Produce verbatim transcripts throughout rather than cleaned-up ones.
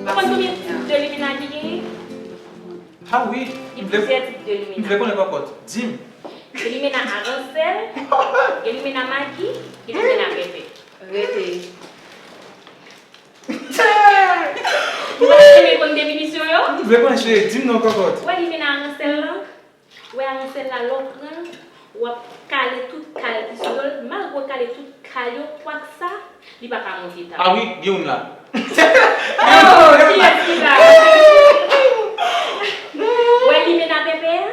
Ou konn konbyen tip de limena ki genyen? Ah wi, gen plizyè tip de limena. M vle konnen kòkòt. Di m. Gen limena aransèl, gen limena magi, gen limena pèpè. Rete. Ou pa renmen konn definisyon yo? M vle konnen, cheri, di m non kòkòt. Ou wè limena aransèl lan? Ou wè aransèl la, lè w pran l, w ap kale tout kal ki sou do l. Malgre w kale tout kal yo, kwak sa, li pa ka monte tab. Ah wi, gen youn la. Oh, kiyès ki la? Ou wè limena pèpè a?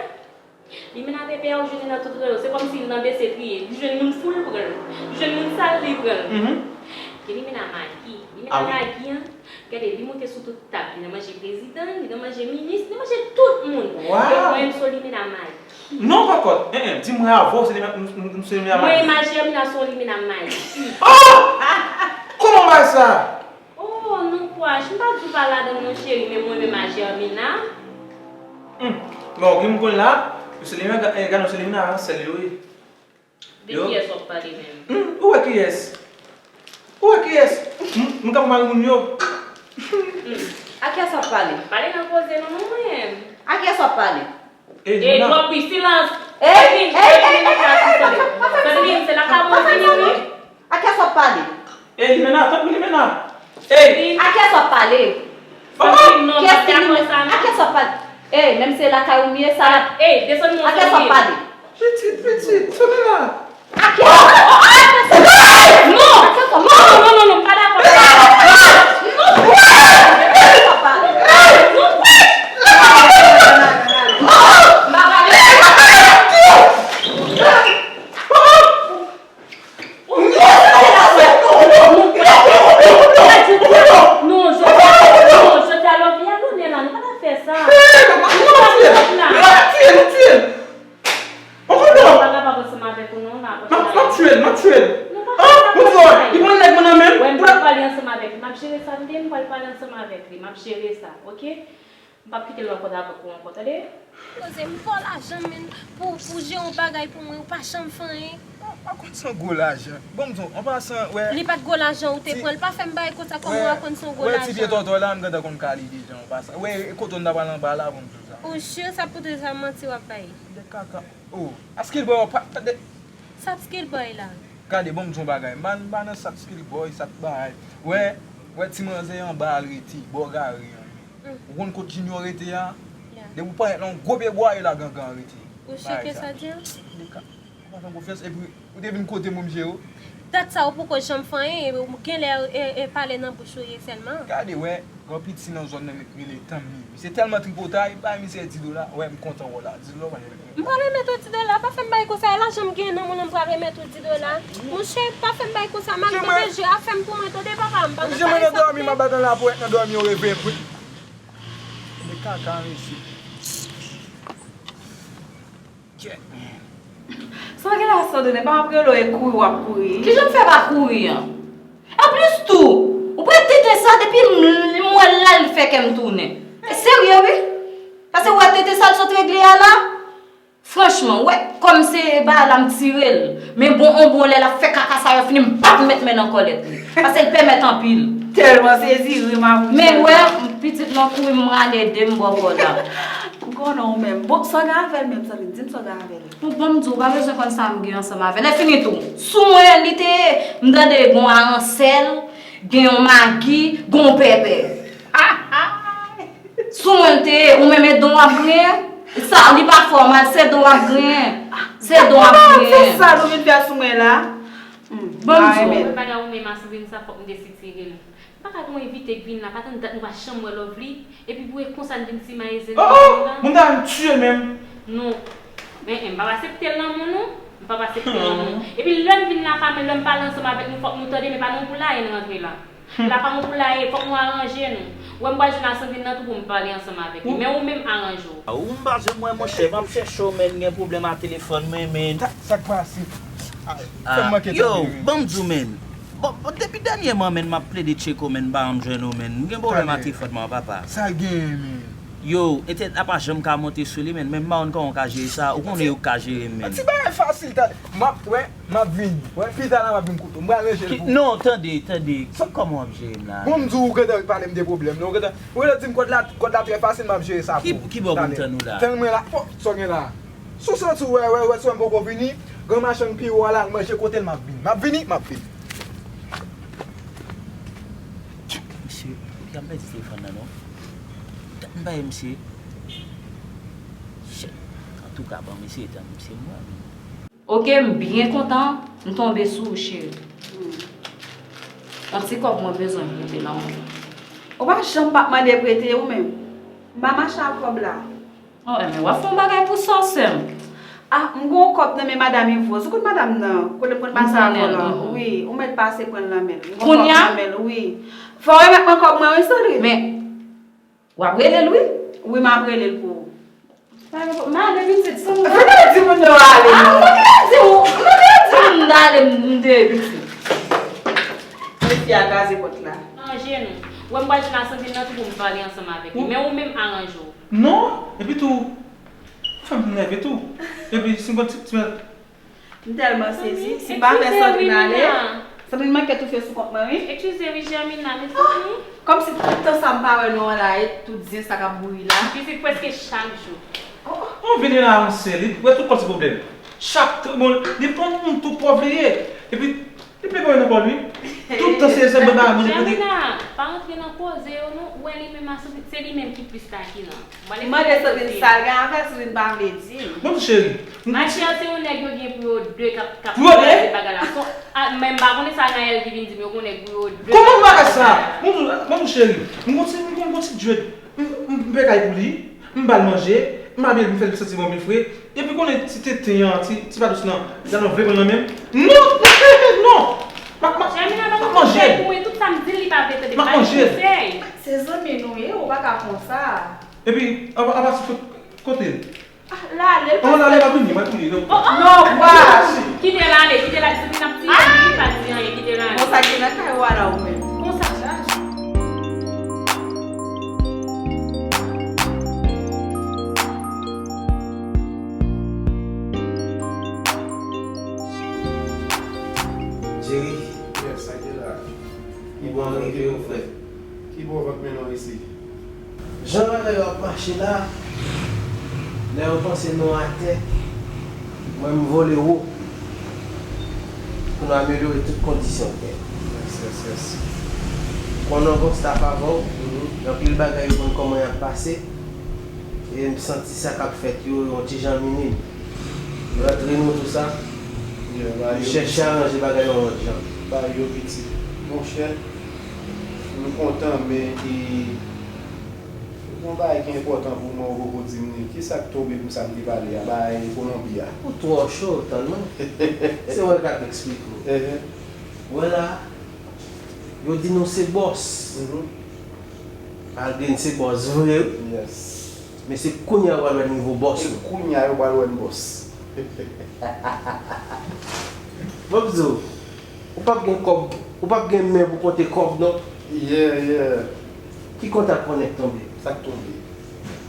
Limena pèpè a, ou jwenn li nan tout rèl. Se kòmsi l nan bese triye. Li jwenn moun fou, l pran l. Li jwenn moun sal, li pran l. Gen limena magi. Limena magi an, gade, li monte sou tout tab. Li nan manje prezidan, li nan manje minis, li nan manje tout moun. Yo pran l sou limena magi. Non, kòkòt. En, en, di mwen avè w se limena, m, m, m se limena magi. Mwen, Maji Amina se yon limena magi. Oh! Kòman w bay sa? Oh, non, kwach, m pa di w pa ladan l non, cheri, men mwen menm Maji Amina. Hmm. Bon, gen moun konn la, se limena, eh, gade, se limena aransèl yo ye. De kiyès w ap pale menm? Hmm, ou wè kiyès? Ou wè kiyès? M, m k ap mari moun yo. Hmm. A kiyès w ap pale? Pale nan koze non, non, mwen. A kiyès w ap pale? E, Limena. Dwòg wi, silans. Ey, ey, ey, ey, ey, ey, pa fè sa. Sandrine, se lakay mwen vini wi. A kiyès w ap pale? Ey, Limena, tanpri, Limena. Ey. A kiyès w ap pale? Sandrine, non, pa fè sa non. A kiyès w ap pale? Ey, menm se lakay ou m ye, sa. Ey, desann non, Sandrine. A kiyès w ap pale? Pitit, pitit, Limena. A kiyès w ap pale? Non, non, non, non, non, pa dakò. Non, non, non, non. Non, jodi a, non, jodi a, love li a donnen la, nou pa ka fè sa. Nou pa ka fè sa. Nou pa kapab ansanm avèk ou non la. M ap, m ap tiye l, m ap tiye l. Non, pa fè sa, li pran nèg mwen nan men l. Wè, m pral pale ansanm avèk li. M ap jere sa, tande, m pral pale ansanm avèk li. M ap jere sa, oke? M p ap kite l nan kòd avèk ou ankò, tande? Koze, m ba w lajan, men, pou, pou jere yon bagay pou mwen, ou pa janm fè anyen. Ou pa konn se yon gwo lajan. Bon, m di w, an pasan, wè. Li pa t gwo lajan ou te pran, l pa fè m bagay konsa, kòman w a konn se yon gwo lajan? Wè, ti pye tòtò la, m gentan konn kale deja, an pasan. Wè, kote w n ta pral anba la, bon, m di w sa. Ou si sa pou de sa manti w ap bay? De kaka. Oh, a skill boy, pa, pa de. Sa skill boy la? Gade, bon, m di w bagay. M pa, m pa nan sa skill boy, sa bagay. Wè, wè ti manzè anba al rete, bò gari an. Mm. Ou konn kot Junior rete a? Yeah. Depi w parèt la, yon gwo pye bwa, e la gangan rete. Ou si ke sa di an? De ka, ou pa fè m konfyans, epi ou te vin kote m pou m jere w. Dat sa ou poko janm fè anyen, ou genlè, e, e pale nan bouch ou ye sèlman. Gade, wè, gen yon piti nan zòn nan rele Tanmi. Misye tèlman tripotay, bay misye di dola, wè, m kontan wè w la. Di dola, w pa janm M pa remèt ou di dola, pa fè m bagay konsa, e lajan m gen nan men w lan m pral remèt ou di dola. Monchè, pa fè m bagay konsa, m al tande je, afè m pou mwen, tande papa m, pa nan bagay sa. Monchè, mwen nan dòmi, m ap bat nan lapòt nan dòmi, yo reveye m. Men kaka, mesye. Sa gen la, Sandrine, pa ap rele w e kouri w ap kouri. Kijan m fè pa kouri an? Anplis tou, ou pran tenten sa depi m, m wè l la, l fè kè m tounen. E serye, wi. Paske ou wè tenten sa l sot regle a la? Franchman, ou wè, kòm se bagay la m tire l. Men bon, on bon lè l ap fè kaka sa yo fini, m p ap mèt men nan kòlèt li. Paske l pèmèt anpil. Tèlman sezi, ri m a moun. Men wè, pitit lan kouri m rale de m bò kò la. M konnen w menm. Bon, sa w gen avè l menm, Sandrine? Di m sa w gen avè l. Bon, bon, m di w, ou pa bezwen konn sa m gen ansanm avè l. Lè fini tou, sou mwen, li te ye, m tande gon aransèl, gen yon magi, gon pèpè. Sou mwen l te ye, ou menm e don w ap griyen? Sa, li pa fòmal, se don w ap griyen. Se don w ap griyen. Se sa nou vin fè sou mwen la? Bon, m di w. Mwen pa gen ou menm a Sandrine sa, fòk m te sitire l. M pa ka gen yon envite k vin la, pa tann dat nou pa janm wè Lovely, epi pou e konsa n vin simaye zen nan la. Oh, oh, moun ta vin tiye l menm. Non. En, en, m p ap aksepte l nan men w non. M p ap aksepte l nan men w. Epi lè n vin la, pa men lè m pale ansanm avèk nou, fòk nou tande, men pa nan yon poulaye n rantre la. La pa yon poulaye, fòk nou aranje nou. Wè m pral jwenn a Sandrine nan tou pou m pale ansanm avèk li. Men ou menm aranje w. Ou m pa janm wè monchè, m ap chèche w, men gen pwoblèm a telefòn mwen, men. Sa, sa k pase? Ah, fè m manke tande, wi. Ban m di w, men. Bon, bon, depi dènyèman, men, m ap plede tcheke w, men, m pa janm jwenn ou, men. M gen pwoblèm a telefòn mwen, papa. Sa l genyen, men? Yo, etèt la pa janm ka monte sou li, menn. Men m pa konn kòman w ka jere sa. Ou konnen yo ka jere, menn. Ti bagay fasil, tande. M ap, wè, m ap vini. Wè, pita la m ap vin kote w. M pral ranje l pou ou. Non, tande, tande. Ki, kòman w ap jere m la? Bon, m di w, ou gentan pale m de pwoblèm, non? Ou gentan, ou gentan di m kòd la, kòd la trè fasil, m ap jere sa pou ou. Ki bò pou m tann ou la? Tann mwen la. Bon, sa w gen la? Si w santi w wè, wè, wè, si w wè m poko vini, gran machann pi wo a la, al manje kote l, m ap vini. M ap vini, m ap vini. Mesye, y ap pèdi telefòn nan, non. M pa ye misye. Shit. Antouka, ban misye tan, misye mwen. Oke, m byen kontan m tonbe sou ou, cheri. Yon ti kòb mwen bezwen prete nan men w. Ou pa janm p ap mande prete ou menm. M pa mache ak kòb la. Oh, enben, w ap fè yon bagay pou sa, sè m. Ah, m gen yon kòb nan men madanm Yvos. Ou konn madanm nan, kote m konn pase avè w lan? Wi, ou mèt pase pran l nan men l. M gen yon kòb nan men l, wi. Fò w remèt mwen kòb mwen, wi, Sandrine. Men, w ap rele l, wi. Wi, m ap rele l pou ou. Pa gen pwoblèm. M ale pitit, san m... Ou pa ka di moun yo ale, non. Ah, m pa ka di ou, m pa ka di moun ale, m, m te pitit. Men fi a kraze pòt la. Ranje nou. Wè m pral jwenn a Sandrine nan tou pou m pale ansanm avèk li. Men ou menm aranje w. Non, epi tou, ou fè m nève tou. Epi si m konn ti, ti... M tèlman sezi, si m pa fè Sandrine ale, Sandrine manke toufe sou kont mwen, wi. Eskize wi, Germina, mezanmi. Kòmsi tout tan sa m pa wè nou an la, e tout zen sa k ap bouyi la. Pitit, prèske chak jou. Oh, oh. Ou vini la ranse, li wè tout kòl se pwoblèm. Chak timoun, li pran moun tou pòv li ye. Epi, li plen pwoblèm nan kò l, wi. Tout tan se, se baba moun li kote. Germina, pa rantre nan koze yo non, ou wè li menm a Sandrine, se li menm ki plis takinan. Mande Sandrine sa l gen a fè, Sandrine pa vle di m. Bon, cheri. Mathieu se yon nèg yo gen pou yo de k ap, k ap kraze bagay la. Pou yo de? Men m pa konnen sa Naël ki vin di m yo gen yon nèg pou yo de k ap kraze bagay la. Kòman bagay sa? Bon, bon, cheri. M gon ti, m gon, gon ti dread. M, m, m pekay pou li. M ba l manje. M abiye l, m fè l santi bon, byen fre. Epi konnen ti tenten an, ti, ti padous lan, li ta nan vle pran l nan men m. Non, non, non, non. M ap, m ap, m ap manje l. Pou mwen, tout sa m di l, li pa vle tande. M ap manje l. Se zanmi nou ye, ou pa ka konsa. Epi, anba, anba ti kote l. Ah, l ale, l pa... Oh, l ale, l ap vini, mwen touye, non. Oh, oh. Non, pa. Kite l ale, kite l ale, si n ap tiye, li pa di anyen, kite l ale. Bon, sa gen nan kay ou a la, ou menm. Konsa. Jerry. Yes, sa gen la. Ki bò w rive yo, frè? Ki bò w vant mennen w isi? Jan bagay yo ap mache la, lè yo panse nou atè, mwen m vole wo pou nou amelyore tout kondisyon tè. Yes, yes, yes. Konnen w gon staff avè w, gen anpil bagay yo konn kòman y ap pase, e m santi sa k ap fèt yo yon ti jan minib. Rantre nou tou sa, nou chèche aranje bagay yon lòt jan. Ba yo pitit. Monchè, M kontan, men, e, gon bagay ki enpòtan pou mwen ou poko di m li. Kisa k tonbe pou sa m te pale a, bagay Kolonbi a? Ou twò cho, tann mwen. Se mwen k ap eksplike w. Ehe. Wè la, yo di nou se bòs. Mhm. Malgre n se bòs vre, wi. Yes. Men se kounye a yo pral wè nivo bòs nou. Se kounye a yo pral wè n bòs. Bon, m di w, ou p ap gen kòb, ou p ap gen men pou konte kòb, non. Yeah, yeah. Ki kontak Connect tonbe? Sa k tonbe?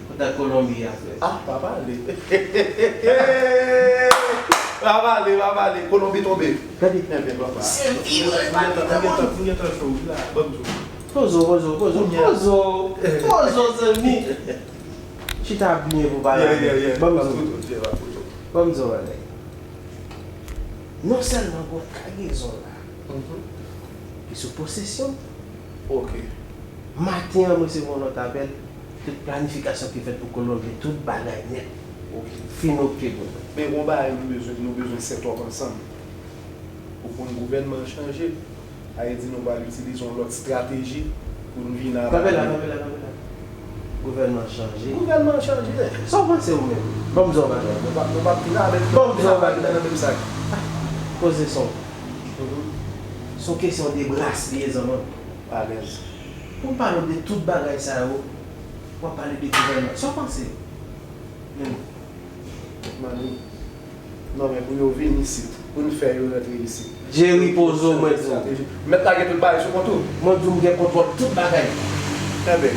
Kontak Kolonbi a, frè. Ah, pa pale. Pa pale, pa pale. Kolonbi tonbe. Gade. Enben, papa. Se vire l pa... M gentan, m gentan, m gentan cho wi la. Ban m di w. Poze w, poze w, poze w, poze w, poze w, zanmi. Chita byen pou pale avè m. Ban m di w. Ban m di w bagay. Non sèlman gon kagezon la ki sou posesyon m. Ok. Maten an, m resevwa yon lòt apèl. Tout planifikasyon ki fèt pou Kolonbi, tout bagay nèt. Ok. Fin oke pou nou. Men gon bagay nou bezwen, nou bezwen set up ansanm. Ou konn gouvènman an chanje. Sa vle di nou pral itilize yon lòt estrateji pou n vin a... Kanpe la, kanpe la, kanpe la. Gouvènman chanje. Gouvènman chanje. Sa w panse ou menm? Ban m di w yon bagay. Nou p ap, nou p ap vin avèk... Ban m di w yon bagay. Nan menm sak. Poze son. Mhm. Se yon kesyon de bras li ye, zanmi m. Alèz. Pou m pale w de tout bagay sa yo, w ap pale de gouvènman. Sa w panse? Menm. Mani. Non, men pou yo vin isit, pou n fè yo rantre isit. Jerry, poze w, mwen di w. Mèt lage tout bagay sou kont ou. Mwen di w, m gen kontwòl tout bagay. Enben,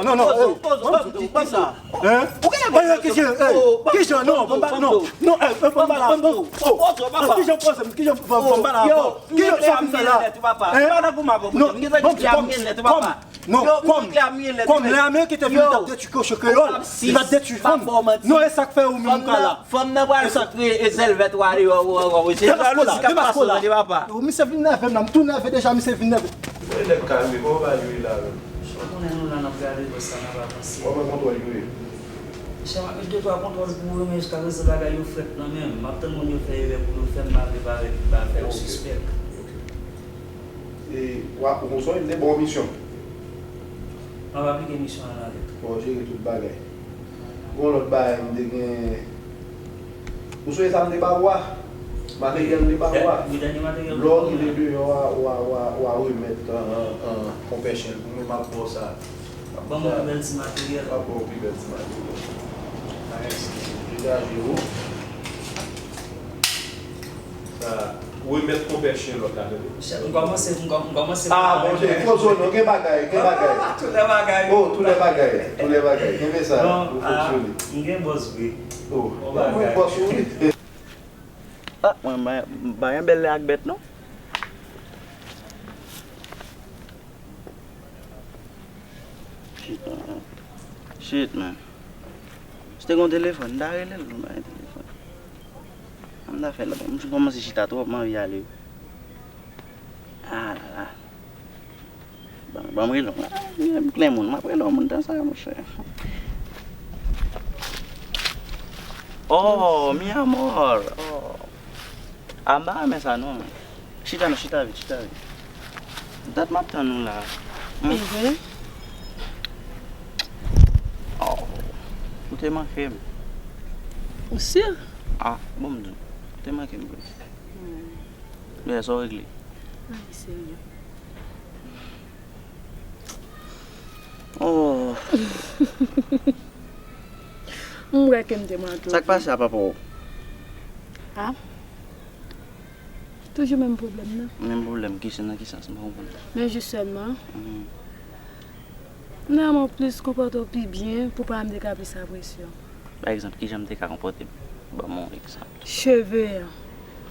non, non, non, poze w, poze w, ban m di w, ban m di w. Hein? Ou gen bagay ki jan, eh, ki jan, non, ban m ba, non, non, eh, eh, ban m ba la, ban m, oh, kijan poze m, kijan, ban m ba la, bon, kijan sa fin fè la? Hein? Non, ban m di, kòm, non, kòm, kòm lè Ameriken te vini, t ap detwi kochon kreyòl, li t ap detwi fanm. Non, e sa k fè ou menm ou ka la. Fanm nan pral sot e zèl vèt wale wè wè wè wè. Se jalou ki ap pase w tande papa. Ou misye vin nève m la, m tou nève deja, misye vin nève. Mwen nèg kalme, kòman bagay yo ye la menm? Ou konnen nou la n ap gade bòs la n ap avanse. W ap pran kontwòl yo ye? Chè, m ap met de twa kontwòl pou ou yo, men jiska prezan bagay yo frèt nan men m. M ap tann moun yo fè erè pou yo fè m, m pa vle parèt, m pa fè yo sispèk. E, w ap, ou konn sa, m te ba w misyon. M ap aplike misyon an nan lèt. Fò w jere tout bagay. Gon lòt bagay m te gen. Ou sonje sa m te ba ou a? Materyèl m te ba ou a? Wi, dènye materyèl. Lè w rive deyò a, w a, w a, w a remèt, an, an, an, konpè chen l pou mwen, m ap ba w sa. Ban mwen yon bèl ti materyèl. M ap ba w pi bèl ti materyèl. Bagay serye. Degaje w. Sa, remèt konpè chen lòt la, tande. Chèf, m kòmanse, m kò-, m kòmanse. Ah, bon, chèf, poze w non, gen bagay, gen bagay. Tout lè bagay. Oh, tout lè bagay, tout lè bagay. Kenbe sa, ou fonksyone. M gen bòs vre. Oh, mwen bòs ou wi. Ah, mwen, mwen, mwen pa gen bèl lè ak bèt, non. Shit, man. Shit, man. Si te gen yon telefòn, m ta rele l, m pa gen telefòn. Sa m ta fè la, m kòmanse chita twòp, m anvi ale. Ban m rele w. Ah, m klen moun, m ap rele w moun tan sa, monchè. Oh, mi amor. Oh. Ah, m pa renmen sa non. Chita non, chita vit, chita vit. Dat m ap tann ou la. Hmm? Mhm. Oh, ou te manke m. Ou si? Ah, bon, m di w, ou te manke m vre. Hmm. Men sa w regle? Ay, serye. Oh. M wè ke m te manke w. Sa k pase a papa w? Ah. Toujou menm pwoblèm nan. Menm pwoblèm, ki se nan ki sans, m pa konprann. Men jis sèlman. Mhm. M renmen w plis, konpòte w pi byen pou pa m te ka plis apresye w. Pa egzanp, kijan m te ka konpòte m? Ban m yon egzanp. Cheve an.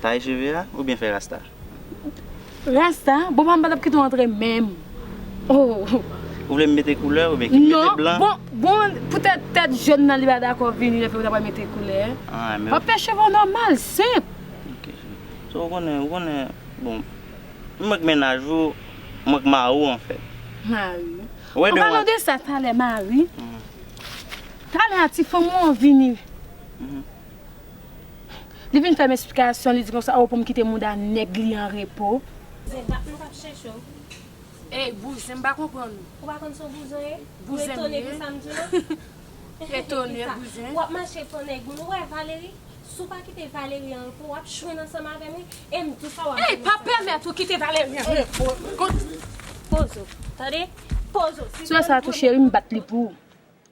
Taye cheve a oubyen fè rasta? Rasta? Bon, pa m pa t ap kite w antre menm. Oh. Ou vle m mete koulè oubyen ki mete blan? Non, bon, bon, poutèt tèt jòn nan li pa dakò vini, lè fè ou ta pral mete koulè. Ah, men w ap fè cheve w nòmal, senp. Ok, cheri. So, ou konnen, ou konnen, bon, mwen k mennaj ou, mwen k mari w, anfèt. Mari. An palan de sa, talè mari. Hmm. Talè a ti fanm ou an vini. Mhm. Li vin fè m esplikasyon, li di konsa, oh, pou m kite mouda nèg li an repo. Zen, dat m t ap chèche w. Ey, bouzen, m pa konprann ou. Ou pa konn son bouzen ye? Ou etone pou sa m di w lan? Etone, bouzen. W ap mache pran nèg moun. Ou wè Valery? Si w pa kite Valery an repo, w ap jwenn ansanm avè m, wi. E m di w sa w ap jwenn ansanm avè m. Ey, pa pèmèt ou kite Valery an repo. Pozo. Tande? Pozo. Si w wè sa tou, cheri, m bat li pou ou.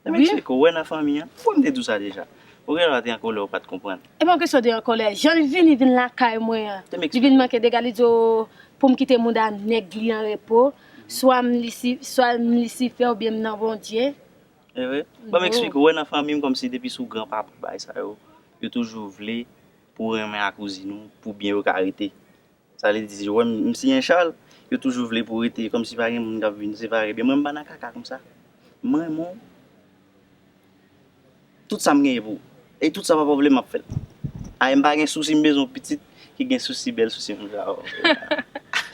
Wi. Mexico, wè nan fanmi an. Fò m te di w sa deja. Ou genlè te an kòlè, ou pa t konprann. E pa yon kesyon de an kòlè. Jan l vini, vin lakay mwen an. Li vin manke dega, li di, oh, pou m kite mouda nèg li an repo. Swa m Lisi-, swa m Lisifè oubyen m nan Bondye. E vre? Ban m eksplike w, wè nan fanmi m, kòmsi depi sou gran papa bagay sa yo, yo toujou vle pou w renmen ak kouzin ou, pou byen yo ka rete. Sa vle di, wè m, m siyen chal, yo toujou vle pou w rete, kòmsi pa gen moun k ap vin separe byen. Mwen, m pa nan kaka konsa. M renmen w. Tout sa m genyen pou ou. E tout sa papa w vle, m ap fè l. Ay, m pa gen sousi, m bezwen yon pitit ki gen sousi, bèl sousi moun sa yo.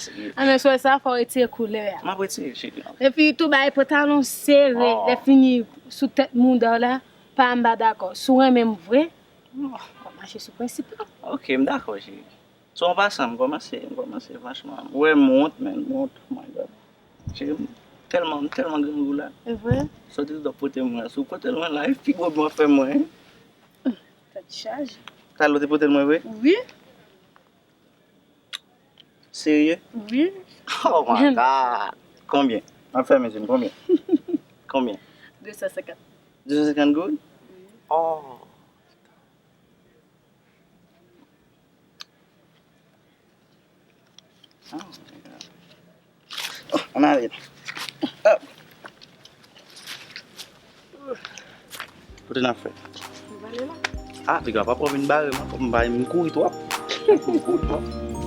Serye. A, men sou sa, fò w retire koulè a. M ap retire, cheri. Epi tou, bay pantalon sere, lè fini sou tèt mouda w la, pa m pa dakò. Si w renmen m vre, w ap mache sou prensip lan. Ok, m dakò, cheri. So, an pasan, m kòmanse, m kòmanse, franchman. Ou wè, m wont, man, m wont. Oh my God. Cheri, m tèlman, m tèlman grangou la. E vre? Sòti tout ap pote mwen, si w pote l mwen la, e pi gwo byen w ap fè mwen. Tèt chaje. Talè w te pote l mwen vre? Wi. Serye? Wi. Oh my God. Konbyen? M ap fèmen je m, konbyen? Konbyen? De san senkant. De san senkant goud? Wi. Oh. Oh, my God. Oh, ann ale. Hop. Kote n ap fè? Nou prale la. Ah, piga papa vin bare m, m pa, m kouri twòp. M kouri twòp.